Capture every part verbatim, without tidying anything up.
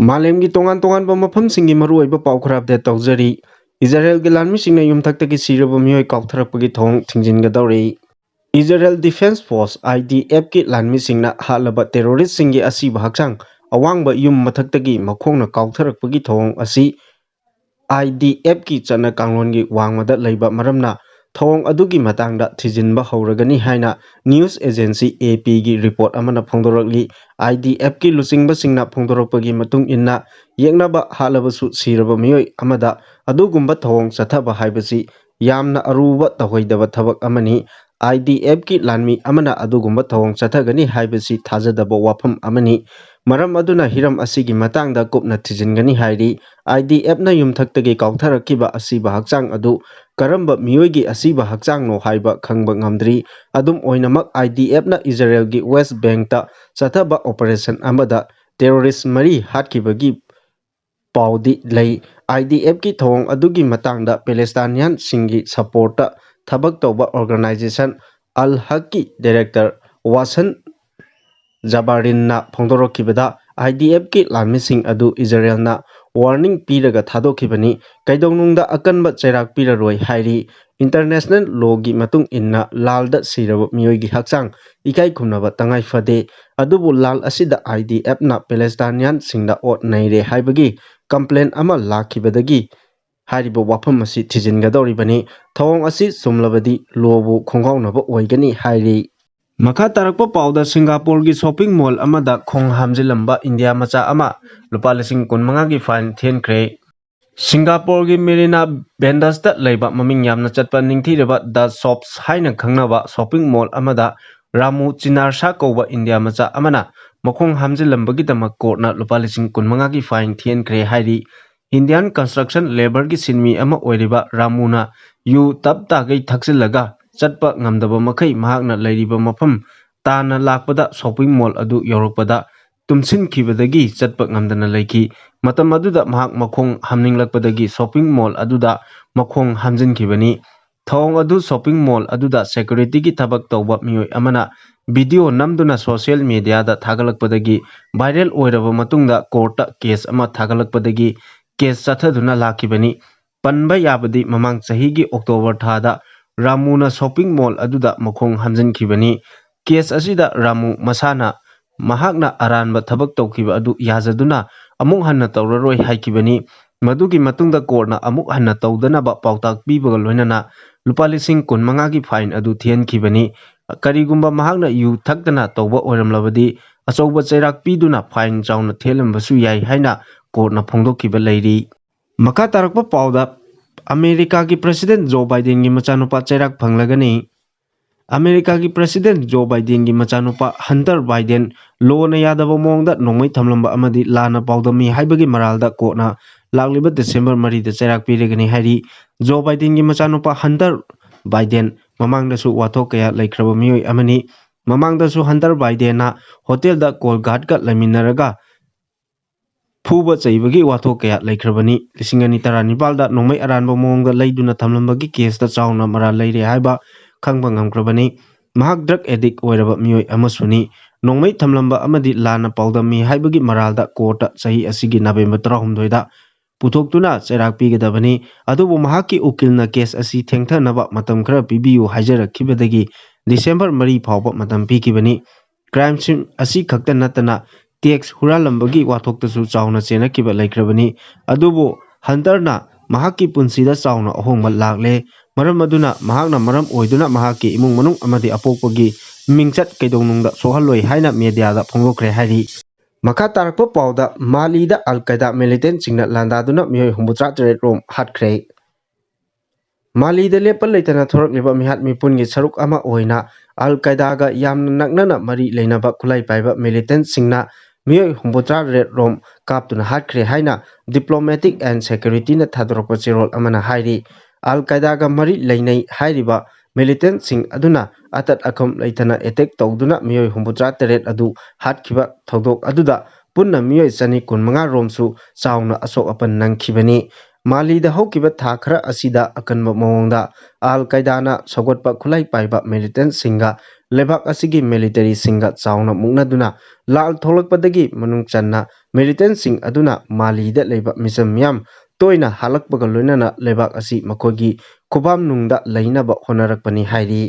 ꯃꯥꯂꯦꯝꯒꯤ ꯇꯣꯉꯥꯟ ꯇꯣꯉꯥꯟꯕ ꯃꯐꯝꯁꯤꯡꯒꯤ ꯃꯔꯨꯑꯣꯏꯕ ꯄꯥꯎ ꯈꯔ ꯑꯞꯗꯦꯠ ꯇꯧꯖꯔꯤ꯫ ꯏꯖꯔꯦꯜꯒꯤ ꯂꯥꯟꯃꯤꯁꯤꯡꯅ ꯌꯨꯝꯊꯛꯇꯒꯤ ꯁꯤꯔꯕ ꯃꯤꯑꯣꯏ ꯀꯥꯎꯊꯔꯛꯄꯒꯤ ꯊꯧꯑꯣꯡ ꯊꯤꯡꯖꯤꯟꯒꯗꯧꯔꯤ꯫ Israel Defense Force, I D F ꯀꯤ ꯂꯥꯟꯃꯤꯁꯤꯡꯅ ꯍꯥꯠꯂꯕ ꯇꯦꯔꯣꯔꯤꯁꯁꯤꯡꯒꯤ ꯑꯁꯤꯕ ꯍꯛꯆꯥꯡ ꯑꯋꯥꯡꯕ ꯌꯨꯝ ꯃꯊꯛꯇꯒꯤ ꯃꯈꯣꯡꯅ ꯀꯥꯎꯊꯔꯛꯄꯒꯤ ꯊꯧꯑꯣꯡ ꯑꯁꯤ I D F ꯀꯤ ꯆꯠꯅ ꯀꯥꯡꯂꯣꯟꯒꯤ ꯋꯥꯡꯃꯗ ꯂꯩꯕ ꯃꯔꯝꯅ ꯊꯧꯑꯣꯡ ꯑꯗꯨꯒꯤ ꯃꯇꯥꯡꯗ ꯊꯤꯖꯤꯟꯕ ꯍꯧꯔꯒꯅꯤ ꯍꯥꯏꯅ news agency A P ꯒꯤ report ꯑꯃꯅ ꯐꯣꯡꯗꯣꯔꯛꯂꯤ꯫ I D F ꯀꯤ ꯂꯨꯆꯤꯡꯕꯁꯤꯡꯅ ꯐꯣꯡꯗꯣꯔꯛꯄꯒꯤ ꯃꯇꯨꯡ ꯏꯟꯅ, ꯌꯦꯛꯅꯕ ꯍꯥꯠꯂꯕꯁꯨ ꯁꯤꯔꯕ ꯃꯤꯑꯣꯏ ꯑꯃꯗ ꯑꯗꯨꯒꯨꯝꯕ ꯊꯧꯑꯣꯡ ꯆꯠꯊꯕ ꯍꯥꯏꯕꯁꯤ ꯌꯥꯝꯅ ꯑꯔꯨꯕ ꯇꯧꯍꯩꯗꯕ ꯊꯕꯛ ꯑꯃꯅꯤ꯫ I D F ꯀꯤ ꯂꯥꯟꯃꯤ ꯑꯃꯅ ꯑꯗꯨꯒꯨꯝꯕ ꯊꯧꯑꯣꯡ ꯆꯠꯊꯒꯅꯤ ꯍꯥꯏꯕꯁꯤ ꯊꯥꯖꯗꯕ ꯋꯥꯐꯝ ꯑꯃꯅꯤ꯫ ꯃꯔꯝ ꯑꯗꯨꯅ ꯍꯤꯔꯝ ꯑꯁꯤꯒꯤ ꯃꯇꯥꯡꯗ ꯀꯨꯞꯅ ꯊꯤꯖꯤꯟꯒꯅꯤ ꯍꯥꯏꯔꯤ꯫ I D F ꯅ ꯌꯨꯝꯊꯛꯇꯒꯤ ꯀꯥꯎꯊꯔꯛꯈꯤꯕ ꯑꯁꯤꯕ ꯍꯛꯆꯥꯡ ꯑꯗꯨ ꯀꯔꯝꯕ ꯃꯤꯑꯣꯏꯒꯤ ꯑꯁꯤꯕ ꯍꯛꯆꯥꯡꯅꯣ ꯍꯥꯏꯕ ꯈꯪꯕ ꯉꯝꯗ꯭ꯔꯤ꯫ ꯑꯗꯨꯝ ꯑꯣꯏꯅꯃꯛ, I D F ꯅ ꯏꯖꯔꯦꯜꯒꯤ West Bank ꯇ ꯆꯠꯊꯕ operation ꯑꯃꯗ terrorist ꯃꯔꯤ ꯍꯥꯠꯈꯤꯕꯒꯤ ꯄꯥꯎꯗꯤ ꯂꯩ꯫ I D F ꯀꯤ ꯊꯧꯑꯣꯡ ꯑꯗꯨꯒꯤ ꯃꯇꯥꯡꯗ Palestinian ꯁꯤꯡꯒꯤ support ꯇ ꯊꯕꯛ ꯇꯧꯕ organization Al Haq ꯀꯤ director ꯋꯥꯁꯟ ꯖꯕꯥꯔꯤꯟꯅ ꯐꯣꯡꯗꯣꯔꯛꯈꯤꯕꯗ, I D F ꯀꯤ ꯂꯥꯟꯃꯤꯁꯤꯡ ꯑꯗꯨ ꯏꯖꯔꯦꯜꯅ warning ꯄꯤꯔꯒ ꯊꯥꯗꯣꯛꯈꯤꯕꯅꯤ, ꯀꯩꯗꯧꯅꯨꯡꯗ ꯑꯀꯟꯕ ꯆꯩꯔꯥꯛ ꯄꯤꯔꯔꯣꯏ ꯍꯥꯏꯔꯤ꯫ International law ꯒꯤ ꯃꯇꯨꯡ ꯏꯟꯅ ꯂꯥꯜꯗ ꯁꯤꯔꯕ ꯃꯤꯑꯣꯏꯒꯤ ꯍꯛꯆꯥꯡ ꯏꯀꯥꯏ ꯈꯨꯝꯅꯕ ꯇꯉꯥꯏ ꯐꯗꯦ꯫ ꯑꯗꯨꯕꯨ ꯂꯥꯜ ꯑꯁꯤꯗ I D F ꯅ Palestinian ꯁꯤꯡꯗ ꯑꯣꯠ ꯅꯩꯔꯦ ꯍꯥꯏꯕꯒꯤ complaint ꯑꯃ ꯂꯥꯛꯈꯤꯕꯗꯒꯤ ꯍꯥꯏꯔꯤꯕ ꯋꯥꯐꯝ ꯑꯁꯤ ꯊꯤꯖꯤꯟꯒꯗꯧꯔꯤꯕꯅꯤ꯫ ꯊꯧꯑꯣꯡ ꯑꯁꯤ ꯆꯨꯝꯂꯕꯗꯤ law ꯕꯨ ꯈꯣꯡꯒꯥꯎꯅꯕ ꯑꯣꯏꯒꯅꯤ ꯍꯥꯏꯔꯤ꯫ ꯃꯈꯥ ꯇꯥꯔꯛꯄ ꯄꯥꯎꯗ, ꯁꯤꯡꯒꯥꯄꯨꯔꯒꯤ shopping mall ꯑꯃꯗ ꯈꯣꯡ ꯍꯥꯝꯖꯤꯜꯂꯝꯕ ꯏꯟꯗꯤꯌꯥ ꯃꯆꯥ ꯑꯃ ꯂꯨꯄꯥ ꯂꯤꯁꯤꯡ ꯀꯨꯟ ꯃꯉꯥꯒꯤ fine ꯊꯤꯍꯟꯈ꯭ꯔꯦ꯫ ꯁꯤꯡꯒꯥꯄꯨꯔꯒꯤ Marina Bay Sands ꯇ ꯂꯩꯕ ꯃꯃꯤꯡ ꯌꯥꯝꯅ ꯆꯠꯄ ꯅꯤꯡꯊꯤꯔꯕ The Shops ꯍꯥꯏꯅ ꯈꯪꯅꯕ shopping mall ꯑꯃꯗ ꯔꯥꯃꯨ ꯆꯤꯅꯥꯔꯁꯥ ꯀꯧꯕ ꯏꯟꯗꯤꯌꯥ ꯃꯆꯥ ꯑꯃꯅ ꯃꯈꯣꯡ ꯍꯥꯝꯖꯤꯜꯂꯝꯕꯒꯤꯗꯃꯛ court ꯅ ꯂꯨꯄꯥ ꯂꯤꯁꯤꯡ ꯀꯨꯟ ꯃꯉꯥꯒꯤ fine ꯊꯤꯍꯟꯈ꯭ꯔꯦ ꯍꯥꯏꯔꯤ꯫ Indian construction labour ꯒꯤ ꯁꯤꯟꯃꯤ ꯑꯃ ꯑꯣꯏꯔꯤꯕ ꯔꯥꯃꯨꯅ ꯌꯨ ꯇꯞ ꯇꯥꯒꯩ ꯊꯛꯆꯤꯜꯂꯒ ꯆꯠꯄ ꯉꯝꯗꯕ ꯃꯈꯩ ꯃꯍꯥꯛꯅ ꯂꯩꯔꯤꯕ ꯃꯐꯝ ꯇꯥꯟꯅ ꯂꯥꯛꯄꯗ shopping mall ꯑꯗꯨ ꯌꯧꯔꯛꯄꯗ ꯇꯨꯝꯁꯤꯟꯈꯤꯕꯗꯒꯤ ꯆꯠꯄ ꯉꯝꯗꯅ ꯂꯩꯈꯤ꯫ ꯃꯇꯝ ꯑꯗꯨꯗ ꯃꯍꯥꯛ ꯃꯈꯣꯡ ꯍꯥꯝꯅꯤꯡꯂꯛꯄꯗꯒꯤ shopping mall ꯑꯗꯨꯗ ꯃꯈꯣꯡ ꯍꯥꯝꯖꯤꯟꯈꯤꯕꯅꯤ꯫ ꯊꯧꯑꯣꯡ ꯑꯗꯨ shopping mall ꯑꯗꯨꯗ security ꯒꯤ ꯊꯕꯛ ꯇꯧꯕ ꯃꯤꯑꯣꯏ ꯑꯃꯅ video ꯅꯝꯗꯨꯅ social media ꯗ ꯊꯥꯒꯠꯂꯛꯄꯗꯒꯤ viral ꯑꯣꯏꯔꯕ ꯃꯇꯨꯡꯗ court ꯇ case ꯑꯃ ꯊꯥꯒꯠꯂꯛꯄꯗꯒꯤ case ꯆꯠꯊꯗꯨꯅ ꯂꯥꯛꯈꯤꯕꯅꯤ꯫ ꯄꯟꯕ ꯌꯥꯕꯗꯤ ꯃꯃꯥꯡ ꯆꯍꯤꯒꯤ October ꯊꯥꯗ ꯔꯥꯃꯨꯅ shopping mall ꯑꯗꯨꯗ ꯃꯈꯣꯡ ꯍꯥꯝꯖꯤꯟꯈꯤꯕꯅꯤ꯫ Case ꯑꯁꯤꯗ ꯔꯥꯃꯨ ꯃꯁꯥꯅ ꯃꯍꯥꯛꯅ ꯑꯔꯥꯟꯕ ꯊꯕꯛ ꯇꯧꯈꯤꯕ ꯑꯗꯨ ꯌꯥꯖꯗꯨꯅ ꯑꯃꯨꯛ ꯍꯟꯅ ꯇꯧꯔꯔꯣꯏ ꯍꯥꯏꯈꯤꯕꯅꯤ꯫ ꯃꯗꯨꯒꯤ ꯃꯇꯨꯡꯗ court ꯅ ꯑꯃꯨꯛ ꯍꯟꯅ ꯇꯧꯗꯅꯕ ꯄꯥꯎꯇꯥꯛ ꯄꯤꯕꯒ ꯂꯣꯏꯅꯅ ꯂꯨꯄꯥ ꯂꯤꯁꯤꯡ ꯀꯨꯟꯃꯉꯥ ꯒꯤ fine ꯑꯗꯨ ꯊꯤꯍꯟꯈꯤꯕꯅꯤ꯫ ꯀꯔꯤꯒꯨꯝꯕ ꯃꯍꯥꯛꯅ ꯌꯨ ꯊꯛꯇꯅ ꯇꯧꯕ ꯑꯣꯏꯔꯝꯂꯕꯗꯤ ꯑꯆꯧꯕ ꯆꯩꯔꯥꯛ ꯄꯤꯗꯨꯅ fine ꯆꯥꯎꯅ ꯊꯤꯍꯜꯂꯝꯕꯁꯨ ꯌꯥꯏ ꯍꯥꯏꯅ court ꯅ ꯐꯣꯡꯗꯣꯛꯈꯤꯕ ꯂꯩꯔꯤ꯫ ꯃꯈꯥ ꯇꯥꯔꯛꯄ ꯄꯥꯎꯗ, ꯑꯃꯦꯔꯤꯀꯥꯒꯤ President Joe Biden ꯒꯤ ꯃꯆꯥꯅꯨꯄꯥ ꯆꯩꯔꯥꯛ ꯐꯪꯂꯒꯅꯤ꯫ ꯑꯃꯦꯔꯤꯀꯥꯒꯤ President Joe Biden ꯒꯤ ꯃꯆꯥꯅꯨꯄꯥ Hunter Biden ꯂꯣꯅ ꯌꯥꯗꯕ ꯃꯑꯣꯡꯗ ꯅꯣꯡꯃꯩ ꯊꯝꯂꯝꯕ ꯑꯃꯗꯤ ꯂꯥꯟꯅ ꯄꯥꯎꯗꯝꯃꯤ ꯍꯥꯏꯕꯒꯤ ꯃꯔꯥꯜꯗ court ꯅ ꯂꯥꯛꯂꯤꯕ December ꯃꯔꯤꯗ ꯆꯩꯔꯥꯛ ꯄꯤꯔꯒꯅꯤ ꯍꯥꯏꯔꯤ꯫ Joe Biden ꯒꯤ ꯃꯆꯥꯅꯨꯄꯥ Hunter Biden ꯃꯃꯥꯡꯗꯁꯨ ꯋꯥꯊꯣꯛ ꯀꯌꯥ ꯂꯩꯈ꯭ꯔꯕ ꯃꯤꯑꯣꯏ ꯑꯃꯅꯤ꯫ ꯃꯃꯥꯡꯗꯁꯨ Hunter Biden ꯅ hotel ꯗ call guard ꯀ ꯂꯩꯃꯤꯟꯅꯔꯒ ꯐꯨꯕ ꯆꯩꯕꯒꯤ ꯋꯥꯊꯣꯛ ꯀꯌꯥ ꯂꯩꯈ꯭ꯔꯕꯅꯤ꯫ ꯂꯤꯁꯤꯡ ꯑꯅꯤ ꯇꯔꯥꯅꯤꯄꯥꯜꯗ ꯅꯣꯡꯃꯩ ꯑꯔꯥꯟꯕ ꯃꯑꯣꯡꯗ ꯂꯩꯗꯨꯅ ꯊꯝꯂꯝꯕꯒꯤ case ꯇ ꯆꯥꯎꯅ ꯃꯔꯥꯜ ꯂꯩꯔꯦ ꯍꯥꯏꯕ ꯈꯪꯕ ꯉꯝꯈ꯭ꯔꯕꯅꯤ꯫ ꯃꯍꯥꯛ drug addict ꯑꯣꯏꯔꯕ ꯃꯤꯑꯣꯏ ꯑꯃꯁꯨꯅꯤ꯫ ꯅꯣꯡꯃꯩ ꯊꯝꯂꯝꯕ ꯑꯃꯗꯤ ꯂꯥꯟꯅ ꯄꯥꯎꯗꯝꯃꯤ ꯍꯥꯏꯕꯒꯤ ꯃꯔꯥꯜꯗ court ꯇ ꯆꯍꯤ ꯑꯁꯤꯒꯤ November ꯇꯔꯥꯍꯨꯝꯗꯣꯏꯗ ꯄꯨꯊꯣꯛꯇꯨꯅ ꯆꯩꯔꯥꯛ ꯄꯤꯒꯗꯕꯅꯤ꯫ ꯑꯗꯨꯕꯨ ꯃꯍꯥꯛꯀꯤ ꯎꯀꯤꯜꯅ case ꯑꯁꯤ ꯊꯦꯡꯊꯅꯕ ꯃꯇꯝ ꯈꯔ ꯄꯤꯕꯤꯌꯨ ꯍꯥꯏꯖꯔꯛꯈꯤꯕꯗꯒꯤ December ꯃꯔꯤ ꯐꯥꯎꯕ ꯃꯇꯝ ꯄꯤꯈꯤꯕꯅꯤ꯫ Crime scene ꯑꯁꯤ ꯈꯛꯇ ꯅꯠꯇꯅ tax ꯍꯨꯔꯥꯜꯂꯝꯕꯒꯤ ꯋꯥꯊꯣꯛꯇꯁꯨ ꯆꯥꯎꯅ ꯆꯦꯟꯅꯈꯤꯕ ꯂꯩꯈ꯭ꯔꯕꯅꯤ꯫ ꯑꯗꯨꯕꯨ Hunter ꯅ ꯃꯍꯥꯛꯀꯤ ꯄꯨꯟꯁꯤꯗ ꯆꯥꯎꯅ ꯑꯍꯣꯡꯕ ꯂꯥꯛꯂꯦ꯫ ꯃꯔꯝ ꯑꯗꯨꯅ ꯃꯍꯥꯛꯅ ꯃꯔꯝ ꯑꯣꯏꯗꯨꯅ ꯃꯍꯥꯛꯀꯤ ꯏꯃꯨꯡ ꯃꯅꯨꯡ ꯑꯃꯗꯤ ꯑꯄꯣꯛꯄꯒꯤ ꯃꯤꯡꯆꯠ ꯀꯩꯗꯧꯅꯨꯡꯗ ꯁꯣꯛꯍꯜꯂꯣꯏ ꯍꯥꯏꯅ media ꯗ ꯐꯣꯡꯗꯣꯛꯈ꯭ꯔꯦ ꯍꯥꯏꯔꯤ꯫ ꯃꯈꯥ ꯇꯥꯔꯛꯄ ꯄꯥꯎꯗ, ꯃꯥꯂꯤꯗ Al Qaeda militant ꯁꯤꯡꯅ ꯂꯥꯟꯗꯥꯗꯨꯅ ꯃꯤꯑꯣꯏ ꯍꯨꯝꯐꯨꯇꯔꯥ ꯇꯔꯦꯠ ꯔꯣꯝ ꯍꯥꯠꯈ꯭ꯔꯦ꯫ ꯃꯥꯂꯤꯗ ꯂꯦꯞꯄ ꯂꯩꯇꯅ ꯊꯣꯔꯛꯂꯤꯕ ꯃꯤꯍꯥꯠ ꯃꯤꯄꯨꯟꯒꯤ ꯁꯔꯨꯛ ꯑꯃ ꯑꯣꯏꯅ Al Qaeda ꯒ ꯌꯥꯝꯅ ꯅꯛꯅꯅ ꯃꯔꯤ ꯂꯩꯅꯕ ꯈꯨꯠꯂꯥꯏ ꯄꯥꯏꯕ militant ꯁꯤꯡꯅ ꯃꯤꯑꯣꯏ ꯍꯨꯝꯐꯨꯇꯔꯥ ꯇꯔꯦꯠ ꯔꯣꯝ ꯀꯥꯞꯇꯨꯅ ꯍꯥꯠꯈ꯭ꯔꯦ ꯍꯥꯏꯅ Diplomatic and Security ꯅ ꯊꯥꯗꯣꯔꯛꯄ ꯆꯦꯔꯣꯜ ꯑꯃꯅ ꯍꯥꯏꯔꯤ꯫ Al Qaeda ꯒ ꯃꯔꯤ ꯂꯩꯅꯩ ꯍꯥꯏꯔꯤꯕ militant ꯁꯤꯡ ꯑꯗꯨꯅ ꯑꯇꯠ ꯑꯈꯝ ꯂꯩꯇꯅ attack ꯇꯧꯗꯨꯅ ꯃꯤꯑꯣꯏ ꯍꯨꯝꯐꯨꯇꯔꯥ ꯇꯔꯦꯠ ꯑꯗꯨ ꯍꯥꯠꯈꯤꯕ ꯊꯧꯗꯣꯛ ꯑꯗꯨꯗ ꯄꯨꯟꯅ ꯃꯤꯑꯣꯏ ꯆꯅꯤ ꯀꯨꯟꯃꯉꯥ ꯔꯣꯝꯁꯨ ꯆꯥꯎꯅ ꯑꯁꯣꯛ ꯑꯄꯟ ꯅꯪꯈꯤꯕꯅꯤ꯫ ꯃꯥꯂꯤꯗ ꯍꯧꯈꯤꯕ ꯊꯥ ꯈꯔ ꯑꯁꯤꯗ ꯑꯀꯟꯕ ꯃꯑꯣꯡꯗ ꯑꯜ ꯀꯥꯏꯗꯥꯅ ꯁꯧꯒꯠꯄ ꯈꯨꯠꯂꯥꯏ ꯄꯥꯏꯕ militantꯁꯤꯡꯒ ꯂꯩꯕꯥꯛ ꯑꯁꯤꯒꯤ militaryꯁꯤꯡꯒ ꯆꯥꯎꯅ ꯃꯨꯛꯅꯗꯨꯅ ꯂꯥꯜ ꯊꯣꯛꯂꯛꯄꯗꯒꯤ ꯃꯅꯨꯡ ꯆꯟꯅ militantꯁꯤꯡ ꯑꯗꯨꯅ ꯃꯥꯂꯤꯗ ꯂꯩꯕ ꯃꯤꯆꯝ ꯃꯤꯌꯥꯝ ꯇꯣꯏꯅ ꯍꯥꯠꯂꯛꯄꯒ ꯂꯣꯏꯅꯅ ꯂꯩꯕꯥꯛ ꯑꯁꯤ ꯃꯈꯣꯏꯒꯤ ꯈꯨꯕꯥꯝꯅꯨꯡꯗ ꯂꯩꯅꯕ ꯍꯣꯠꯅꯔꯛꯄꯅꯤ ꯍꯥꯏꯔꯤ꯫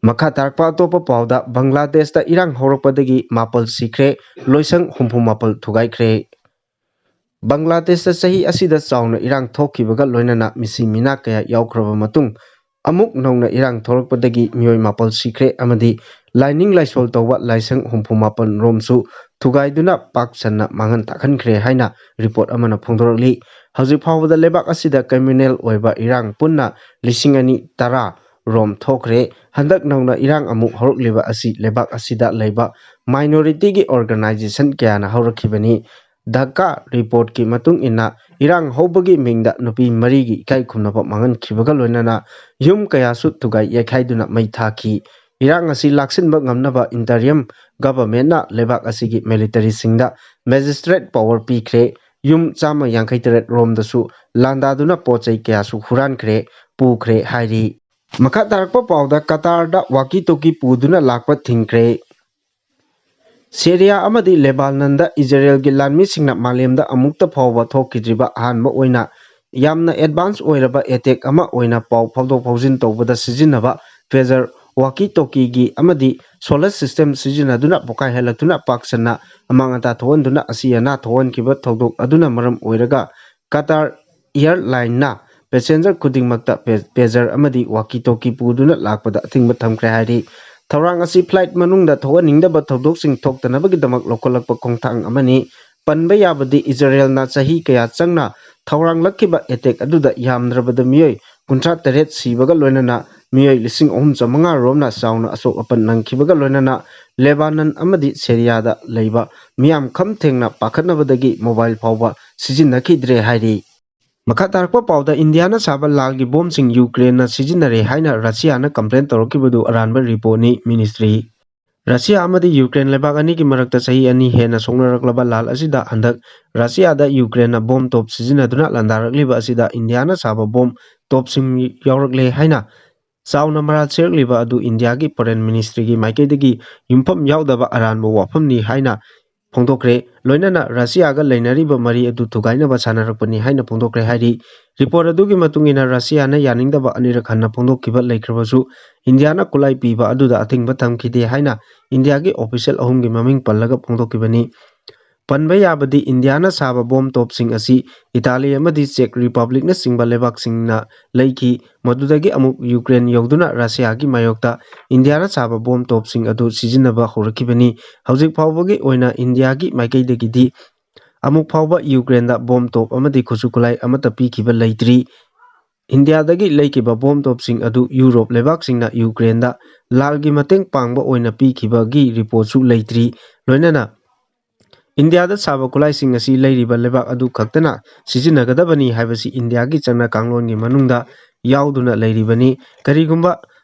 ꯃꯈꯥ ꯇꯥꯔꯛꯄ ꯑꯇꯣꯞꯄ ꯄꯥꯎꯗ, ꯕꯪꯒ꯭ꯂꯥꯗꯦꯁꯇ ꯏꯔꯥꯡ ꯍꯧꯔꯛꯄꯗꯒꯤ ꯃꯥꯄꯜ ꯁꯤꯈ꯭ꯔꯦ, ꯂꯣꯏꯁꯪ ꯍꯨꯝꯐꯨ ꯃꯥꯄꯜ ꯊꯨꯒꯥꯏꯈ꯭ꯔꯦ꯫ ꯕꯪꯒ꯭ꯂꯥꯗꯦꯁꯇ ꯆꯍꯤ ꯑꯁꯤꯗ ꯆꯥꯎꯅ ꯏꯔꯥꯡ ꯊꯣꯛꯈꯤꯕꯒ ꯂꯣꯏꯅꯅ ꯃꯤꯁꯤ ꯃꯤꯅꯥ ꯀꯌꯥ ꯌꯥꯎꯈ꯭ꯔꯕ ꯃꯇꯨꯡ, ꯑꯃꯨꯛ ꯅꯧꯅ ꯏꯔꯥꯡ ꯊꯣꯛꯂꯛꯄꯗꯒꯤ ꯃꯤꯑꯣꯏ ꯃꯥꯄꯜ ꯁꯤꯈ꯭ꯔꯦ ꯑꯃꯗꯤ ꯂꯥꯏꯅꯤꯡ ꯂꯥꯏꯁꯣꯜ ꯇꯧꯕ ꯂꯥꯏꯁꯪ ꯍꯨꯝꯐꯨ ꯃꯥꯄꯜ ꯔꯣꯝꯁꯨ ꯊꯨꯒꯥꯏꯗꯨꯅ ꯄꯥꯛ ꯁꯟꯅ ꯃꯥꯡꯍꯟ ꯇꯥꯛꯍꯟꯈ꯭ꯔꯦ ꯍꯥꯏꯅ report ꯑꯃꯅ ꯐꯣꯡꯗꯣꯔꯛꯂꯤ꯫ ꯍꯧꯖꯤꯛ ꯐꯥꯎꯕꯗ ꯂꯩꯕꯥꯛ ꯑꯁꯤꯗ communal ꯑꯣꯏꯕ ꯏꯔꯥꯡ ꯄꯨꯟꯅ ꯂꯤꯁꯤꯡ ꯑꯅꯤ ꯇꯔꯥ ꯔꯣꯝ ꯊꯣꯛꯈ꯭ꯔꯦ꯫ ꯍꯟꯗꯛ ꯅꯧꯅ ꯏꯔꯥꯡ ꯑꯃꯨꯛ ꯍꯧꯔꯛꯂꯤꯕ ꯑꯁꯤ ꯂꯩꯕꯥꯛ ꯑꯁꯤꯗ ꯂꯩꯕ minorityꯒꯤ organisation ꯀꯌꯥꯅ ꯍꯧꯔꯛꯈꯤꯕꯅꯤ꯫ ꯙꯥꯀꯥ reportꯀꯤ ꯃꯇꯨꯡ ꯏꯟꯅ, ꯏꯔꯥꯡ ꯍꯧꯕꯒꯤ ꯃꯤꯡꯗ ꯅꯨꯄꯤ ꯃꯔꯤꯒꯤ ꯏꯀꯥꯏ ꯈꯨꯝꯅꯕ ꯃꯥꯡꯍꯟꯈꯤꯕꯒ ꯂꯣꯏꯅꯅ ꯌꯨꯝ ꯀꯌꯥꯁꯨ ꯊꯨꯒꯥꯏ ꯌꯩꯈꯥꯏꯗꯨꯅ ꯃꯩ ꯊꯥꯈꯤ꯫ ꯏꯔꯥꯡ ꯑꯁꯤ ꯂꯥꯛꯁꯤꯟꯕ ꯉꯝꯅꯕ interim governmentꯅ ꯂꯩꯕꯥꯛ ꯑꯁꯤꯒꯤ militaryꯁꯤꯡꯗ magistrate power ꯄꯤꯈ꯭ꯔꯦ꯫ ꯌꯨꯝ ꯆꯥꯝꯃ ꯌꯥꯡꯈꯩ ꯇꯔꯦꯠ ꯔꯣꯝꯗꯁꯨ ꯂꯥꯟꯗꯥꯗꯨꯅ ꯄꯣꯠ ꯆꯩ ꯀꯌꯥꯁꯨ ꯍꯨꯔꯥꯟꯈ꯭ꯔꯦ, ꯄꯨꯈ꯭ꯔꯦ ꯍꯥꯏꯔꯤ꯫ ꯃꯈꯥ ꯇꯥꯔꯛꯄ ꯄꯥꯎꯗ, ꯀꯇꯥꯔꯗ walkie talkie ꯄꯨꯗꯨꯅ ꯂꯥꯛꯄ ꯊꯤꯡꯈ꯭ꯔꯦ꯫ ꯁꯤꯔꯤꯌꯥ ꯑꯃꯗꯤ ꯂꯦꯕꯥꯅꯟꯗ ꯏꯖꯔꯦꯜꯒꯤ ꯂꯥꯟꯃꯤꯁꯤꯡꯅ ꯃꯥꯂꯦꯝꯗ ꯑꯃꯨꯛꯇ ꯐꯥꯎꯕ ꯊꯣꯛꯈꯤꯗ꯭ꯔꯤꯕ ꯑꯍꯥꯟꯕ ꯑꯣꯏꯅ ꯌꯥꯝꯅ advance ꯑꯣꯏꯔꯕ attack ꯑꯃ ꯑꯣꯏꯅ ꯄꯥꯎ ꯐꯥꯎꯗꯣꯛ ꯐꯥꯎꯖꯤꯟ ꯇꯧꯕꯗ ꯁꯤꯖꯤꯟꯅꯕ pager, walkie talkieꯒꯤ ꯑꯃꯗꯤ solar system ꯁꯤꯖꯤꯟꯅꯗꯨꯅ ꯄꯣꯈꯥꯏꯍꯜꯂꯛꯇꯨꯅ ꯄꯥꯛ ꯁꯟꯅ ꯑꯃꯥꯡ ꯑꯇꯥ ꯊꯣꯛꯍꯟꯗꯨꯅ ꯑꯁꯤ ꯑꯅꯥ ꯊꯣꯛꯍꯟꯈꯤꯕ ꯊꯧꯗꯣꯛ ꯑꯗꯨꯅ ꯃꯔꯝ ꯑꯣꯏꯔꯒ ꯀꯇꯥꯔ airlineꯅ passenger ꯈꯨꯗꯤꯡꯃꯛꯇ pager ꯑꯃꯗꯤ walkie talkie ꯄꯨꯗꯨꯅ ꯂꯥꯛꯄꯗ ꯑꯊꯤꯡꯕ ꯊꯝꯈ꯭ꯔꯦ ꯍꯥꯏꯔꯤ꯫ ꯊꯧꯔꯥꯡ ꯑꯁꯤ flight ꯃꯅꯨꯡꯗ ꯊꯣꯛꯍꯟꯅꯤꯡꯗꯕ ꯊꯧꯗꯣꯛꯁꯤꯡ ꯊꯣꯛꯇꯅꯕꯒꯤꯗꯃꯛ ꯂꯧꯈꯠꯂꯛꯄ ꯈꯣꯡꯊꯥꯡ ꯑꯃꯅꯤ꯫ ꯄꯟꯕ ꯌꯥꯕꯗꯤ, ꯏꯖꯔꯦꯜꯅ ꯆꯍꯤ ꯀꯌꯥ ꯆꯪꯅ ꯊꯧꯔꯥꯡꯂꯛꯈꯤꯕ attack ꯑꯗꯨꯗ ꯌꯥꯝꯗ꯭ꯔꯕꯗ ꯃꯤꯑꯣꯏ ꯀꯨꯟꯊ꯭ꯔꯥ ꯇꯔꯦꯠ ꯁꯤꯕꯒ ꯂꯣꯏꯅꯅ ꯃꯤꯑꯣꯏ ꯂꯤꯁꯤꯡ ꯑꯍꯨꯝ ꯆꯥꯃꯉꯥ ꯔꯣꯝꯅ ꯆꯥꯎꯅ ꯑꯁꯣꯛ ꯑꯄꯟ ꯅꯪꯈꯤꯕꯒ ꯂꯣꯏꯅꯅ ꯂꯦꯕꯥꯅꯟ ꯑꯃꯗꯤ ꯁꯤꯔꯤꯌꯥꯗ ꯂꯩꯕ ꯃꯤꯌꯥꯝ ꯈꯝ ꯊꯦꯡꯅ ꯄꯥꯈꯠꯅꯕꯗꯒꯤ mobile ꯐꯥꯎꯕ ꯁꯤꯖꯤꯟꯅꯈꯤꯗ꯭ꯔꯦ ꯍꯥꯏꯔꯤ꯫ ꯃꯈꯥ ꯇꯥꯔꯛꯄ ꯄꯥꯎꯗ, ꯏꯟꯗꯤꯌꯥꯅ ꯁꯥꯕ ꯂꯥꯜꯒꯤ ꯕꯣꯝꯁꯤꯡ ꯌꯨꯀ꯭ꯔꯦꯟꯅ ꯁꯤꯖꯤꯟꯅꯔꯦ ꯍꯥꯏꯅ ꯔꯁꯤꯌꯥꯅ complain ꯇꯧꯔꯛꯈꯤꯕꯗꯨ ꯑꯔꯥꯟꯕ reportꯅꯤ, ministry꯫ ꯔꯁꯤꯌꯥ ꯑꯃꯗꯤ ꯌꯨꯀ꯭ꯔꯦꯟ ꯂꯩꯕꯥꯛ ꯑꯅꯤꯒꯤ ꯃꯔꯛꯇ ꯆꯍꯤ ꯑꯅꯤ ꯍꯦꯟꯅ ꯁꯣꯛꯅꯔꯛꯂꯕ ꯂꯥꯜ ꯑꯁꯤꯗ ꯍꯟꯗꯛ ꯔꯁꯤꯌꯥꯗ ꯌꯨꯀ꯭ꯔꯦꯟꯅ ꯕꯣꯝ ꯇꯣꯞ ꯁꯤꯖꯤꯟꯅꯗꯨꯅ ꯂꯥꯟꯗꯥꯔꯛꯂꯤꯕ ꯑꯁꯤꯗ ꯏꯟꯗꯤꯌꯥꯅ ꯁꯥꯕ ꯕꯣꯝ ꯇꯣꯞꯁꯤꯡ ꯌꯥꯎꯔꯛꯂꯦ ꯍꯥꯏꯅ ꯆꯥꯎꯅ ꯃꯔꯥꯜ ꯁꯤꯔꯛꯂꯤꯕ ꯑꯗꯨ ꯏꯟꯗꯤꯌꯥꯒꯤ ꯐꯣꯔꯦꯟ ꯃꯤꯅꯤꯁꯇ꯭ꯔꯤꯒꯤ ꯃꯥꯏꯀꯩꯗꯒꯤ ꯌꯨꯝꯐꯝ ꯌꯥꯎꯗꯕ ꯑꯔꯥꯟꯕ ꯋꯥꯐꯝꯅꯤ ꯍꯥꯏꯅ ꯐꯣꯡꯗꯣꯛꯈ꯭ꯔꯦ꯫ ꯂꯣꯏꯅꯅ ꯔꯁꯤꯌꯥꯒ ꯂꯩꯅꯔꯤꯕ ꯃꯔꯤ ꯑꯗꯨ ꯊꯨꯒꯥꯏꯅꯕ ꯁꯥꯟꯅꯔꯛꯄꯅꯤ ꯍꯥꯏꯅ ꯐꯣꯡꯗꯣꯛꯈ꯭ꯔꯦ ꯍꯥꯏꯔꯤ꯫ ꯔꯤꯄꯣꯔꯠ ꯑꯗꯨꯒꯤ ꯃꯇꯨꯡ ꯏꯟꯅ ꯔꯁꯤꯌꯥꯅ ꯌꯥꯅꯤꯡꯗꯕ ꯑꯅꯤꯔꯛ ꯍꯟꯅ ꯐꯣꯡꯗꯣꯛꯈꯤꯕ ꯂꯩꯈ꯭ꯔꯕꯁꯨ ꯏꯟꯗꯤꯌꯥꯅ ꯈꯨꯠꯂꯥꯏ ꯄꯤꯕ ꯑꯗꯨꯗ ꯑꯊꯤꯡꯕ ꯊꯝꯈꯤꯗꯦ ꯍꯥꯏꯅ ꯏꯟꯗꯤꯌꯥꯒꯤ ꯑꯣꯐꯤꯁꯤꯌꯦꯜ ꯑꯍꯨꯝꯒꯤ ꯃꯃꯤꯡ ꯄꯜꯂꯒ ꯐꯣꯡꯗꯣꯛꯈꯤꯕꯅꯤ꯫ ꯄꯟꯕ ꯌꯥꯕꯗꯤ ꯏꯟꯗꯤꯌꯥꯅ ꯁꯥꯕ ꯕꯣꯝ ꯇꯣꯞꯁꯤꯡ ꯑꯁꯤ ꯏꯇꯥꯂꯤ ꯑꯃꯗꯤ ꯆꯦꯛ ꯔꯤꯄꯕ꯭ꯂꯤꯛꯅꯆꯤꯡꯕ ꯂꯩꯕꯥꯛꯁꯤꯡꯅ ꯂꯩꯈꯤ꯫ ꯃꯗꯨꯗꯒꯤ ꯑꯃꯨꯛ ꯌꯨꯀ꯭ꯔꯦꯟ ꯌꯧꯗꯨꯅ ꯔꯁꯤꯌꯥꯒꯤ ꯃꯥꯌꯣꯛꯇ ꯏꯟꯗꯤꯌꯥꯅ ꯁꯥꯕ ꯕꯣꯝ ꯇꯣꯞꯁꯤꯡ ꯑꯗꯨ ꯁꯤꯖꯤꯟꯅꯕ ꯍꯧꯔꯛꯈꯤꯕꯅꯤ꯫ ꯍꯧꯖꯤꯛ ꯐꯥꯎꯕꯒꯤ ꯑꯣꯏꯅ ꯏꯟꯗꯤꯌꯥꯒꯤ ꯃꯥꯏꯀꯩꯗꯒꯤꯗꯤ ꯑꯃꯨꯛ ꯐꯥꯎꯕ ꯌꯨꯀ꯭ꯔꯦꯟꯗ ꯕꯣꯝ ꯇꯣꯞ ꯑꯃꯗꯤ ꯈꯨꯠꯁꯨ ꯈꯨꯠꯂꯥꯏ ꯑꯃꯠꯇ ꯄꯤꯈꯤꯕ ꯂꯩꯇ꯭ꯔꯤ꯫ ꯏꯟꯗꯤꯌꯥꯗꯒꯤ ꯂꯩꯈꯤꯕ ꯕꯣꯝ ꯇꯣꯞꯁꯤꯡ ꯑꯗꯨ ꯌꯨꯔꯣꯞ ꯂꯩꯕꯥꯛꯁꯤꯡꯅ ꯌꯨꯀ꯭ꯔꯦꯟꯗ ꯂꯥꯜꯒꯤ ꯃꯇꯦꯡ ꯄꯥꯡꯕ ꯑꯣꯏꯅ ꯄꯤꯈꯤꯕꯒꯤ ꯔꯤꯄꯣꯔꯠꯁꯨ ꯂꯩꯇ꯭ꯔꯤ꯫ ꯂꯣꯏꯅꯅ ꯏꯟꯗꯤꯌꯥꯗ ꯁꯥꯕ ꯈꯨꯠꯂꯥꯏꯁꯤꯡ ꯑꯁꯤ ꯂꯩꯔꯤꯕ ꯂꯩꯕꯥꯛ ꯑꯗꯨ ꯈꯛꯇꯅ ꯁꯤꯖꯤꯟꯅꯒꯗꯕꯅꯤ ꯍꯥꯏꯕꯁꯤ ꯏꯟꯗꯤꯌꯥꯒꯤ ꯆꯠꯅ ꯀꯥꯡꯂꯣꯟꯒꯤ ꯃꯅꯨꯡꯗ ꯌꯥꯎꯗꯨꯅ ꯂꯩꯔꯤꯕꯅꯤ꯫ ꯀꯔꯤꯒꯨꯝꯕ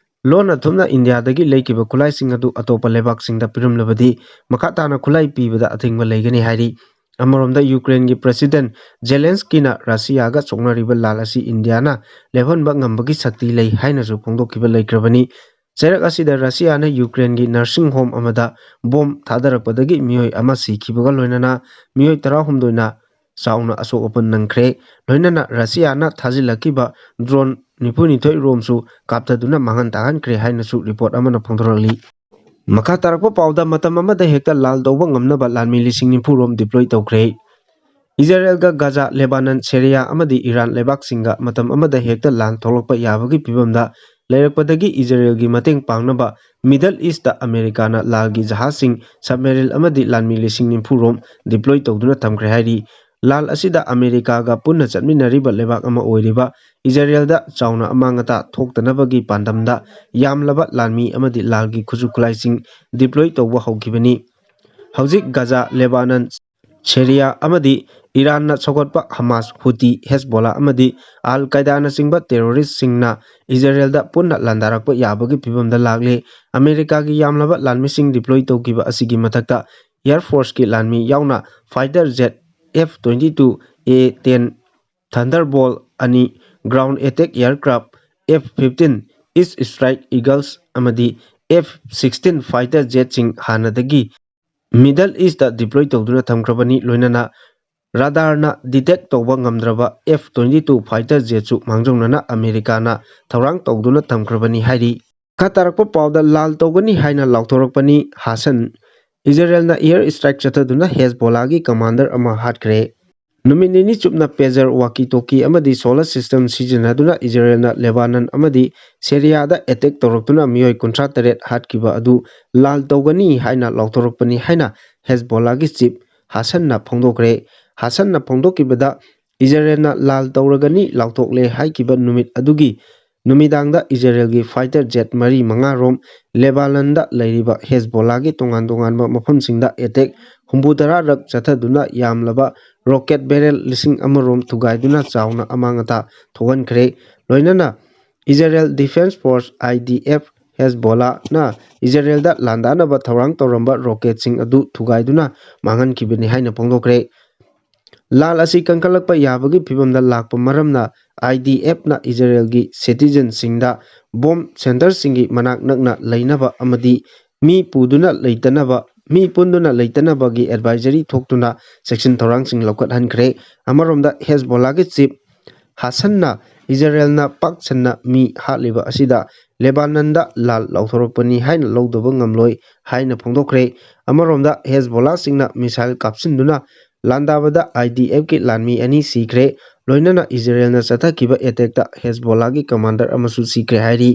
ꯂꯣꯟꯅ ꯊꯨꯞꯅ ꯏꯟꯗꯤꯌꯥꯗꯒꯤ ꯂꯩꯈꯤꯕ ꯈꯨꯠꯂꯥꯏꯁꯤꯡ ꯑꯗꯨ ꯑꯇꯣꯞꯄ ꯂꯩꯕꯥꯛꯁꯤꯡꯗ ꯄꯤꯔꯝꯂꯕꯗꯤ ꯃꯈꯥ ꯇꯥꯅ ꯈꯨꯠꯂꯥꯏ ꯄꯤꯕꯗ ꯑꯊꯤꯡꯕ ꯂꯩꯒꯅꯤ ꯍꯥꯏꯔꯤ꯫ ꯑꯃꯔꯣꯝꯗ ꯌꯨꯀ꯭ꯔꯦꯟꯒꯤ ꯄ꯭ꯔꯦꯁꯤꯗꯦꯟ ꯖꯦꯂꯦꯟꯁꯀꯤꯅ ꯔꯁꯤꯌꯥꯒ ꯁꯣꯛꯅꯔꯤꯕ ꯂꯥꯜ ꯑꯁꯤ ꯏꯟꯗꯤꯌꯥꯅ ꯂꯦꯞꯍꯟꯕ ꯉꯝꯕꯒꯤ ꯁꯛꯇꯤ ꯂꯩ ꯍꯥꯏꯅꯁꯨ ꯐꯣꯡꯗꯣꯛꯈꯤꯕ ꯂꯩꯈ꯭ꯔꯕꯅꯤ꯫ ꯆꯩꯔꯛ ꯑꯁꯤꯗ ꯔꯁꯤꯌꯥꯅ ꯌꯨꯀ꯭ꯔꯦꯟꯒꯤ ꯅꯔꯁꯤꯡ ꯍꯣꯝ ꯑꯃꯗ ꯕꯣꯝ ꯊꯥꯗꯔꯛꯄꯗꯒꯤ ꯃꯤꯑꯣꯏ ꯑꯃ ꯁꯤꯈꯤꯕꯒ ꯂꯣꯏꯅꯅ ꯃꯤꯑꯣꯏ ꯇꯔꯥꯍꯨꯝꯗꯣꯏꯅ ꯆꯥꯎꯅ ꯑꯁꯣꯛ ꯑꯄꯟ ꯅꯪꯈ꯭ꯔꯦ꯫ ꯂꯣꯏꯅꯅ ꯔꯁꯤꯌꯥꯅ ꯊꯥꯖꯤꯜꯂꯛꯈꯤꯕ ꯗ꯭ꯔꯣꯟ ꯅꯤꯐꯨꯅꯤꯊꯣꯏ ꯔꯣꯝꯁꯨ ꯀꯥꯞꯊꯗꯨꯅ ꯃꯥꯡꯍꯟ ꯇꯥꯛꯍꯟꯈ꯭ꯔꯦ ꯍꯥꯏꯅꯁꯨ ꯔꯤꯄꯣꯔꯠ ꯑꯃꯅ ꯐꯣꯡꯗꯣꯔꯛꯂꯤ꯫ ꯃꯈꯥ ꯇꯥꯔꯛꯄ ꯄꯥꯎꯗ ꯃꯇꯝ ꯑꯃꯗ ꯍꯦꯛꯇ ꯂꯥꯜ ꯇꯧꯕ ꯉꯝꯅꯕ ꯂꯥꯟꯃꯤ ꯂꯤꯁꯤꯡ ꯅꯤꯐꯨ ꯔꯣꯝ ꯗꯤꯄ꯭ꯂꯣꯏ ꯇꯧꯈ꯭ꯔꯦ꯫ ꯏꯖꯔꯦꯜꯒ ꯒꯥꯖꯥ, ꯂꯦꯕꯥꯅꯟ, ꯁꯦꯔꯤꯌꯥ ꯑꯃꯗꯤ ꯏꯔꯥꯟ ꯂꯩꯕꯥꯛꯁꯤꯡꯒ ꯃꯇꯝ ꯑꯃꯗ ꯍꯦꯛꯇ ꯂꯥꯟ ꯊꯣꯛꯂꯛꯄ ꯌꯥꯕꯒꯤ ꯐꯤꯕꯝꯗ ꯂꯩꯔꯛꯄꯗꯒꯤ ꯏꯖꯔꯦꯜꯒꯤ ꯃꯇꯦꯡ ꯄꯥꯡꯅꯕ ꯃꯤꯗꯜ ꯏꯁꯇ ꯑꯃꯦꯔꯤꯀꯥꯅ ꯂꯥꯜꯒꯤ ꯖꯍꯥꯖꯁꯤꯡ, ꯁꯕꯃꯦꯔꯤꯟ ꯑꯃꯗꯤ ꯂꯥꯟꯃꯤ ꯂꯤꯁꯤꯡ ꯅꯤꯐꯨ ꯔꯣꯝ ꯗꯤꯄ꯭ꯂꯣꯏ ꯇꯧꯗꯨꯅ ꯊꯝꯈ꯭ꯔꯦ ꯍꯥꯏꯔꯤ꯫ ꯂꯥꯜ ꯑꯁꯤꯗ ꯑꯃꯦꯔꯤꯀꯥꯒ ꯄꯨꯟꯅ ꯆꯠꯃꯤꯟꯅꯔꯤꯕ ꯂꯩꯕꯥꯛ ꯑꯃ ꯑꯣꯏꯔꯤꯕ ꯏꯖꯔꯦꯜꯗ ꯆꯥꯎꯅ ꯑꯃꯥꯡ ꯑꯇꯥ ꯊꯣꯛꯇꯅꯕꯒꯤ ꯄꯥꯟꯗꯝꯗ ꯌꯥꯝꯂꯕ ꯂꯥꯟꯃꯤ ꯑꯃꯗꯤ ꯂꯥꯜꯒꯤ ꯈꯨꯠꯁꯨ ꯈꯨꯠꯂꯥꯏꯁꯤꯡ ꯗꯤꯄ꯭ꯂꯣꯏ ꯇꯧꯕ ꯍꯧꯈꯤꯕꯅꯤ꯫ ꯍꯧꯖꯤꯛ ꯒꯥꯖꯥ, ꯂꯦꯕꯥꯅꯟ, ꯁꯦꯔꯤꯌꯥ ꯑꯃꯗꯤ ꯏꯔꯥꯟꯅ ꯁꯧꯒꯠꯄ ꯍꯃꯥꯁ, ꯍꯨꯇꯤ, ꯍꯦꯖꯕꯣꯂꯥ ꯑꯃꯗꯤ ꯑꯜ ꯀꯥꯏꯗꯥꯅꯆꯤꯡꯕ ꯇꯦꯔꯣꯔꯤꯁꯁꯤꯡꯅ ꯏꯖꯔꯦꯜꯗ ꯄꯨꯟꯅ ꯂꯥꯟꯗꯥꯔꯛꯄ ꯌꯥꯕꯒꯤ ꯐꯤꯚꯝꯗ ꯂꯥꯛꯂꯦ꯫ ꯑꯃꯦꯔꯤꯀꯥꯒꯤ ꯌꯥꯝꯂꯕ ꯂꯥꯟꯃꯤꯁꯤꯡ ꯗꯤꯄ꯭ꯂꯣꯏ ꯇꯧꯈꯤꯕ ꯑꯁꯤꯒꯤ ꯃꯊꯛꯇ, ꯑꯦꯌꯔ ꯐꯣꯔꯁꯀꯤ ꯂꯥꯟꯃꯤ ꯌꯥꯎꯅ fighter jet F twenty two A ten thunderbolt ꯑꯅꯤ, ground attack aircraft F fifteen, E strike eagles ꯑꯃꯗꯤ ꯑꯦꯐ ꯁꯤꯛꯁꯇꯤꯟ ꯐꯥꯏꯇꯔ ꯖꯦꯠꯁꯤꯡ ꯍꯥꯟꯅꯗꯒꯤ ꯃꯤꯗꯜ ꯏꯁꯇ ꯗꯤꯄ꯭ꯂꯣꯏ ꯇꯧꯗꯨꯅ ꯊꯝꯈ꯭ꯔꯕꯅꯤ꯫ ꯂꯣꯏꯅꯅ ꯔꯥꯗꯥꯔꯅ ꯗꯤꯇꯦꯛ ꯇꯧꯕ ꯉꯝꯗ꯭ꯔꯕ ꯑꯦꯐ ꯇ꯭ꯋꯦꯟꯇꯤ ꯇꯨ ꯐꯥꯏꯇꯔ ꯖꯦꯠꯁꯨ ꯃꯥꯡꯖꯧꯅꯅ ꯑꯃꯦꯔꯤꯀꯥꯅ ꯊꯧꯔꯥꯡ ꯇꯧꯗꯨꯅ ꯊꯝꯈ꯭ꯔꯕꯅꯤ ꯍꯥꯏꯔꯤ꯫ ꯃꯈꯥ ꯇꯥꯔꯛꯄ ꯄꯥꯎꯗ, ꯂꯥꯜ ꯇꯧꯒꯅꯤ ꯍꯥꯏꯅ ꯂꯥꯎꯊꯣꯔꯛꯄꯅꯤ ꯍꯥꯁꯟ꯫ ꯏꯖꯔꯦꯜꯅ ꯑꯦꯌꯔ ꯁ꯭ꯇ꯭ꯔꯥꯏꯛ ꯆꯠꯊꯗꯨꯅ ꯍꯦꯖꯕꯣꯂꯥꯒꯤ ꯀꯃꯥꯟꯗꯔ ꯑꯃ ꯍꯥꯠꯈ꯭ꯔꯦ꯫ ꯅꯨꯃꯤꯠ ꯅꯤꯅꯤ ꯆꯨꯞꯅ ꯄꯦꯖꯔ, ꯋꯥꯀꯤ ꯇꯣꯀꯤ ꯑꯃꯗꯤ ꯁꯣꯂꯔ ꯁꯤꯁꯇꯦꯝ ꯁꯤꯖꯤꯟꯅꯗꯨꯅ ꯏꯖꯔꯦꯜꯅ ꯂꯦꯕꯥꯅꯟ ꯑꯃꯗꯤ ꯁꯦꯔꯤꯌꯥꯗ ꯑꯦꯇꯦꯛ ꯇꯧꯔꯛꯇꯨꯅ ꯃꯤꯑꯣꯏ ꯀꯨꯟꯊ꯭ꯔꯥ ꯇꯔꯦꯠ ꯍꯥꯠꯈꯤꯕ ꯑꯗꯨ ꯂꯥꯜ ꯇꯧꯒꯅꯤ ꯍꯥꯏꯅ ꯂꯥꯎꯊꯣꯔꯛꯄꯅꯤ ꯍꯥꯏꯅ ꯍꯦꯖꯕꯣꯂꯥꯒꯤ ꯆꯤꯐ ꯍꯥꯁꯟꯅ ꯐꯣꯡꯗꯣꯛꯈ꯭ꯔꯦ꯫ ꯍꯥꯁꯟꯅ ꯐꯣꯡꯗꯣꯛꯈꯤꯕꯗ, ꯏꯖꯔꯦꯜꯅ ꯂꯥꯜ ꯇꯧꯔꯒꯅꯤ ꯂꯥꯎꯊꯣꯛꯂꯦ ꯍꯥꯏꯈꯤꯕ ꯅꯨꯃꯤꯠ ꯑꯗꯨꯒꯤ ꯅꯨꯃꯤꯗꯥꯡꯗ ꯏꯖꯔꯦꯜꯒꯤ ꯐꯥꯏꯇꯔ ꯖꯦꯠ ꯃꯔꯤ ꯃꯉꯥ ꯔꯣꯝ ꯂꯦꯕꯥꯅꯟꯗ ꯂꯩꯔꯤꯕ ꯍꯦꯖꯕꯣꯂꯥꯒꯤ ꯇꯣꯉꯥꯟ ꯇꯣꯉꯥꯟꯕ ꯃꯐꯝꯁꯤꯡꯗ ꯑꯦꯇꯦꯛ ꯍꯨꯝꯐꯨꯇꯔꯥ ꯔꯛ ꯆꯠꯊꯗꯨꯅ ꯌꯥꯝꯂꯕ ꯔꯣꯀꯦꯠ ꯕꯦꯔꯦꯜ ꯂꯤꯁꯤꯡ ꯑꯃ ꯔꯣꯝ ꯊꯨꯒꯥꯏꯗꯨꯅ ꯆꯥꯎꯅ ꯑꯃꯥꯡ ꯑꯇꯥ ꯊꯣꯛꯍꯟꯈ꯭ꯔꯦ꯫ ꯂꯣꯏꯅꯅ Israel defence force, I D F, ꯍꯦꯖꯕꯣꯂꯥꯅ ꯏꯖꯔꯦꯜꯗ ꯂꯥꯟꯗꯥꯅꯕ ꯊꯧꯔꯥꯡ ꯇꯧꯔꯝꯕ ꯔꯣꯀꯦꯠꯁꯤꯡ ꯑꯗꯨ ꯊꯨꯒꯥꯏꯗꯨꯅ ꯃꯥꯡꯍꯟꯈꯤꯕꯅꯤ ꯍꯥꯏꯅ ꯐꯣꯡꯗꯣꯛꯈ꯭ꯔꯦ꯫ ꯂꯥꯜ ꯑꯁꯤ ꯀꯟꯈꯠꯂꯛꯄ ꯌꯥꯕꯒꯤ ꯐꯤꯚꯝꯗ ꯂꯥꯛꯄ ꯃꯔꯝꯅ, ꯑꯥꯏ ꯗꯤ ꯑꯦꯐꯅ ꯏꯖꯔꯦꯜꯒꯤ ꯁꯤꯇꯤꯖꯟꯁꯤꯡꯗ ꯕꯣꯝ ꯁꯦꯟꯇꯔꯁꯤꯡꯒꯤ ꯃꯅꯥꯛ ꯅꯛꯅ ꯂꯩꯅꯕ ꯑꯃꯗꯤ ꯃꯤ ꯄꯨꯗꯨꯅ ꯂꯩꯇꯅꯕ, ꯃꯤ ꯄꯨꯟꯗꯨꯅ ꯂꯩꯇꯅꯕꯒꯤ ꯑꯦꯗꯚꯥꯏꯖꯔꯤ ꯊꯣꯛꯇꯨꯅ ꯆꯦꯛꯁꯤꯟ ꯊꯧꯔꯥꯡꯁꯤꯡ ꯂꯧꯈꯠꯍꯟꯈ꯭ꯔꯦ꯫ ꯑꯃꯔꯣꯝꯗ, ꯍꯦꯖꯕꯣꯂꯥꯒꯤ ꯆꯤꯐ ꯍꯥꯁꯟꯅ ꯏꯖꯔꯦꯜꯅ ꯄꯥꯛ ꯁꯟꯅ ꯃꯤ ꯍꯥꯠꯂꯤꯕ ꯑꯁꯤꯗ ꯂꯦꯕꯥꯅꯟꯗ ꯂꯥꯜ ꯂꯥꯎꯊꯣꯔꯛꯄꯅꯤ ꯍꯥꯏꯅ ꯂꯧꯗꯕ ꯉꯝꯂꯣꯏ ꯍꯥꯏꯅ ꯐꯣꯡꯗꯣꯛꯈ꯭ꯔꯦ꯫ ꯑꯃꯔꯣꯝꯗ, ꯍꯦꯖꯕꯣꯂꯥꯁꯤꯡꯅ ꯃꯤꯁꯥꯏꯜ ꯀꯥꯞꯁꯤꯟꯗꯨꯅ ꯂꯥꯟꯗꯥꯕꯗ ꯑꯥꯏ ꯗꯤ ꯑꯦꯐꯀꯤ ꯂꯥꯟꯃꯤ ꯑꯅꯤ ꯁꯤꯈ꯭ꯔꯦ꯫ ꯂꯣꯏꯅꯅ ꯏꯖꯔꯦꯜꯅ ꯆꯠꯊꯈꯤꯕ ꯑꯦꯇꯦꯛꯇ ꯍꯦꯖꯕꯣꯂꯥꯒꯤ ꯀꯃꯥꯟꯗꯔ ꯑꯃꯁꯨ ꯁꯤꯈ꯭ꯔꯦ ꯍꯥꯏꯔꯤ꯫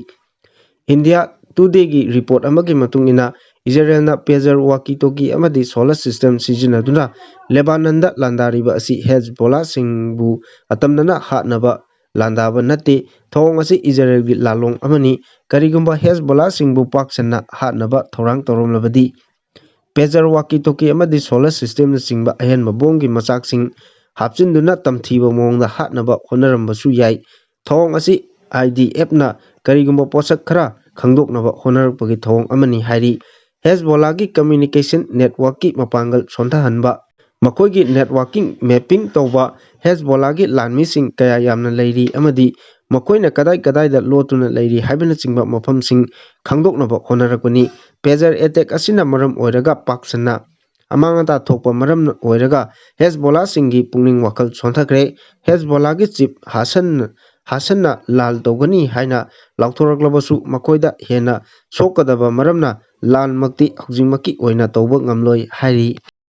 ꯏꯟꯗꯤꯌꯥ ꯇꯨꯗꯦꯒꯤ ꯔꯤꯄꯣꯔꯠ ꯑꯃꯒꯤ ꯃꯇꯨꯡ ꯏꯟꯅ, ꯏꯖꯔꯦꯜꯅ ꯄꯦꯖꯔ, ꯋꯥꯀꯤ ꯇꯣꯀꯤ ꯑꯃꯗꯤ ꯁꯣꯂꯔ ꯁꯤꯁꯇꯦꯝ ꯁꯤꯖꯤꯟꯅꯗꯨꯅ ꯂꯦꯕꯥꯅꯟꯗ ꯂꯥꯟꯗꯥꯔꯤꯕ ꯑꯁꯤ ꯍꯦꯖꯕꯣꯂꯥꯁꯤꯡꯕꯨ ꯑꯇꯝꯅꯅ ꯍꯥꯠꯅꯕ ꯂꯥꯟꯗꯥꯕ ꯅꯠꯇꯦ꯫ ꯊꯧꯑꯣꯡ ꯑꯁꯤ ꯏꯖꯔꯦꯜꯒꯤ ꯂꯥꯜꯂꯣꯡ ꯑꯃꯅꯤ꯫ ꯀꯔꯤꯒꯨꯝꯕ ꯍꯦꯖꯕꯣꯂꯥꯁꯤꯡꯕꯨ ꯄꯥꯛ ꯁꯟꯅ ꯍꯥꯠꯅꯕ ꯊꯧꯔꯥꯡ ꯇꯧꯔꯝꯂꯕꯗꯤ, pager, walkie talkie ꯑꯃꯗꯤ solar systemꯅꯆꯤꯡꯕ ꯑꯍꯦꯟꯕ ꯕꯣꯝꯒꯤ ꯃꯆꯥꯛꯁꯤꯡ ꯍꯥꯞꯆꯤꯟꯗꯨꯅ ꯇꯝꯊꯤꯕ ꯃꯑꯣꯡꯗ ꯍꯥꯠꯅꯕ ꯍꯣꯠꯅꯔꯝꯕꯁꯨ ꯌꯥꯏ꯫ ꯊꯧꯑꯣꯡ ꯑꯁꯤ IDFꯅ ꯀꯔꯤꯒꯨꯝꯕ ꯄꯣꯠꯁꯛ ꯈꯔ ꯈꯪꯗꯣꯛꯅꯕ ꯍꯣꯠꯅꯔꯛꯄꯒꯤ ꯊꯧꯑꯣꯡ ꯑꯃꯅꯤ ꯍꯥꯏꯔꯤ꯫ ꯍꯦꯖꯕꯣꯂꯥꯒꯤ communication networkꯀꯤ ꯃꯄꯥꯡꯒꯜ ꯁꯣꯟꯊꯍꯟꯕ꯫ ꯃꯈꯣꯏꯒꯤ networking mapping ꯇꯧꯕ ꯍꯦꯖꯕꯣꯂꯥꯒꯤ ꯂꯥꯟꯃꯤꯁꯤꯡ ꯀꯌꯥ ꯌꯥꯝꯅ ꯂꯩꯔꯤ ꯑꯃꯗꯤ ꯃꯈꯣꯏꯅ ꯀꯗꯥꯏ ꯀꯗꯥꯏꯗ ꯂꯣꯠꯇꯨꯅ ꯂꯩꯔꯤ ꯍꯥꯏꯕꯅꯆꯤꯡꯕ ꯃꯐꯝꯁꯤꯡ ꯈꯪꯗꯣꯛꯅꯕ ꯍꯣꯠꯅꯔꯛꯄꯅꯤ꯫ Pager attack ꯑꯁꯤꯅ ꯃꯔꯝ ꯑꯣꯏꯔꯒ ꯄꯥꯛ ꯁꯟꯅ ꯑꯃꯥꯡ ꯑꯇꯥ ꯊꯣꯛꯄ ꯃꯔꯝ ꯑꯣꯏꯔꯒ ꯍꯦꯖꯕꯣꯂꯥꯁꯤꯡꯒꯤ ꯄꯨꯛꯅꯤꯡ ꯋꯥꯈꯜ ꯁꯣꯟꯊꯈ꯭ꯔꯦ꯫ ꯍꯦꯖꯕꯣꯂꯥꯒꯤ chief ꯍꯥꯁꯟ, ꯍꯥꯁꯟꯅ ꯂꯥꯜ ꯇꯧꯒꯅꯤ ꯍꯥꯏꯅ ꯂꯥꯎꯊꯣꯔꯛꯂꯕꯁꯨ ꯃꯈꯣꯏꯗ ꯍꯦꯟꯅ ꯁꯣꯛꯀꯗꯕ ꯃꯔꯝꯅ ꯂꯥꯟꯃꯛꯇꯤ ꯍꯧꯖꯤꯛꯃꯛꯀꯤ ꯑꯣꯏꯅ ꯇꯧꯕ ꯉꯝꯂꯣꯏ ꯍꯥꯏꯔꯤ꯫